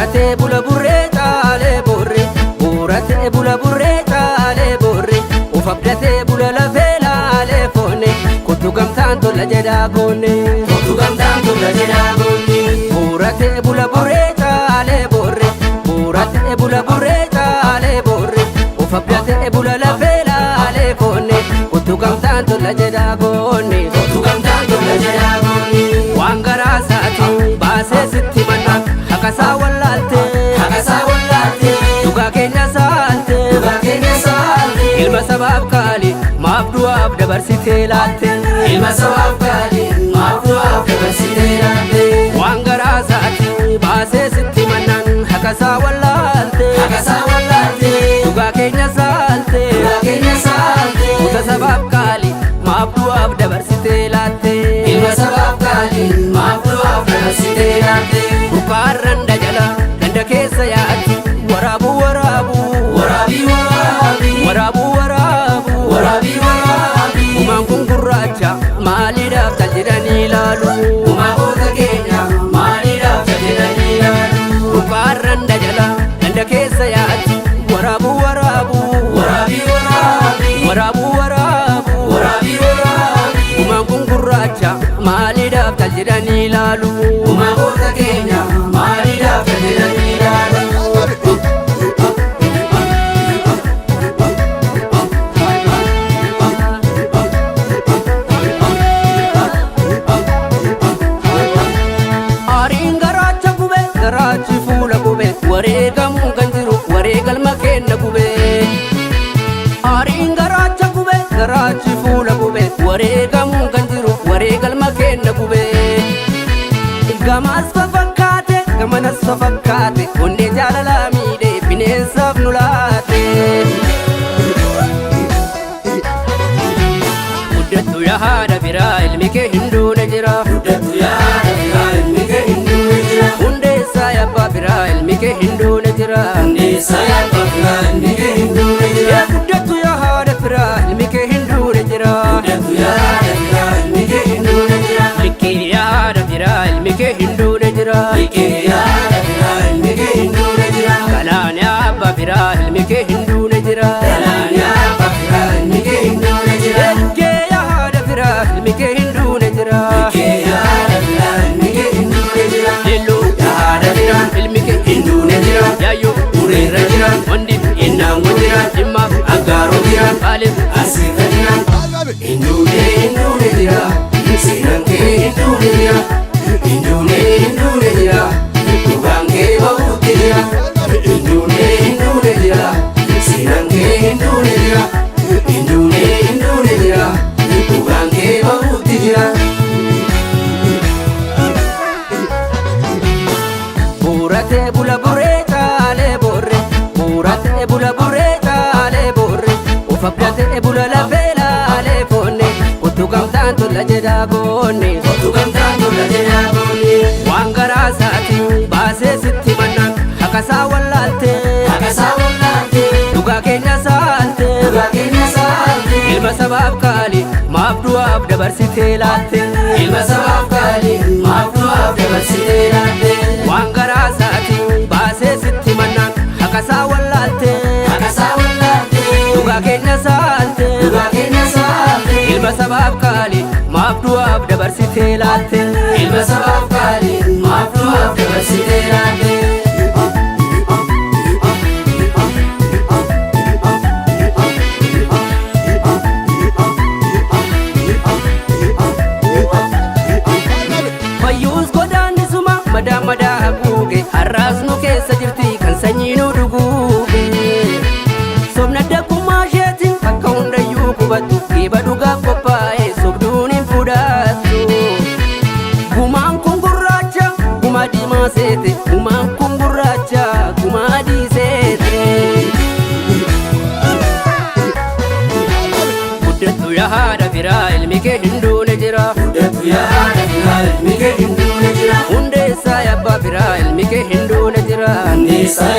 Buuratee bula burree caalee boorre, buuratee bula burree caalee boorre, of abdatee bula lafee laalee foonne, kottu gamtaan tola jedhaa goone. Kottu gamtaan tola jedhaa goone. Buuratee bula burree caalee boorre, buuratee bula burree caalee boorre, of abdatee bula lafee laalee foonne, kottu gamtaan tola jedhaa goone. Kottu gamtaan tola jedhaa goone. Waan garaa isaati baasee sitti mannaan haqasaa wallaalte. Haqasaa wallaalte. Dhugaa keenya saalte. Dhugaa keenya saalte. Ilma sabaaf qaali maaf du'aaf dabarsitee laatte. Ilma sabaaf qaali maaf du'aaf dabarsitee laatte. Waan garaa isaati baasee sitti mannaan haqasaa wallaalte. Haqasaa wallaalte. Dhugaa keenya saalte. Dhugaa keenya saalte. Kuta sabaaf qaali maaf du'aaf dabarsitee laatte. Ilma sabaaf qaali maaf du'aaf dabarsitee laatte. Burqaarran dajala ganda keessa yaatti waraabuu waraabuu. Waraabii waraabii. Waraabuu waraabuu. Waraabii waraabii. Gumaan kun gurraacha maaliidhaaf tal jedhanii ilaalu. Gumaa goota keenya maaliidhaaf jedhanii ilaalu. Burqaarran dajala ganda keessa yaatti waraabuu waraabuu. Waraabii waraabii. Waraabuu waraabuu. Waraabii waraabii. Gumaan kun gurraacha maaliidhaaf tal jedhanii ilaalu. Gumaa goota keenya maaliidhaaf jedhanii ilaalu. Aariin garaacha gube garaachi fuula gube wareegamuun kan jiru wareegalma kenna gube. Aariin garaacha gube garaachi fuula gube wareegamuun kan jiru wareegalma kenna gube. Gamaas fafakkaate gamanas fafakkaate onnee jaalalaa miidhee bineensaaf nu laate. Guddattu yaa haadha biraa ilmi kee hin duune jira. Guddattu yaada biraa ilmi kee hin duune jira. Hundeessaa abbaa biraa ilmi kee hin duune jira. Hundeessaa abbaa biraa ilmi kee hin duune jira. Yaa guddattu yaa haadha firaa ilmi kee hin duune jira. Guddattu yaada biraa ilmi kee hin duune jira. Likkii yaa haadha firaa ilmi kee hin duune jira. Likkee yaada biraa ilmi kee hin duune jira. Galaan yaa abbaa firaa ilmi kee hin duune jira. Galaan yaa abbaa biraa ilmi kee hin duune jira. Likkee yaa haadha firaa ilmi kee hin duune jira. Likkee yaada biraa ilmi kee hin duune jira. Leelloo Yaa haadha biraa ilmi kee hin duune jira. Yaayyoo Ureerra jira. Wandi Innaango jira. Jimmaa Aggaaroo jira. Baalee Asirra jira. Hin duune hin duune jira. Seenaan kee hin duune jira. Hin duune hin duune jira. Dhugaan kee bahuutti jira. Hin duune hin duune jira. Seenaan kee hin duune jira. Hin duune hin duune jira. Dhugaan kee bahuutti jira. Buuratee bula burree caalee boorre, buuratee bula burree caalee boorre, of abdatee bula lafee laalee foonne, kottu gamtaan tola jedhaa goone. Kottu gamtaan tola jedhaa goone. Waan garaa isaati baasee sitti mannaan haqasaa wallaalte. Haqasaa wallaalte. Dhugaa keenya saalte. Dhugaa keenya saalte. Ilma sabaaf qaali maaf du'aaf dabarsitee laatte. Ilma sabaaf qaali maaf du'aaf dabarsitee laatte. Waan garaa isaati baasee sitti mannaan haqasaa wallaalte. Haqasaa wallaalte. Dhugaa keenya saalte. Dhugaa keenya saalte. Ilma sabaaf qaali maaf du'aaf dabarsitee laatte. Ilma sabaaf qaali maaf du'aaf dabarsitee laatte. Fayyuus godaannisuma madaa madaa haguuge har'aas nu keessa jirti kan sanyii nu dhuguuge. Sobna dakkummaa isheetiin bakka hundayyuu qubattu geeba dhugaaf qophaa'e sobduun hin fudhattu. Gumaan kun gurraacha gumaa diimaa seete, gumaan kun gurraacha gumaa adii seete. Guddattu yaa haadha firaa ilmi kee hin duune jira. Guddattu yaada biraa ilmi kee hin duune jira. Hundeessaa abbaa firaa ilmi kee hin duune jira. Hundeessaa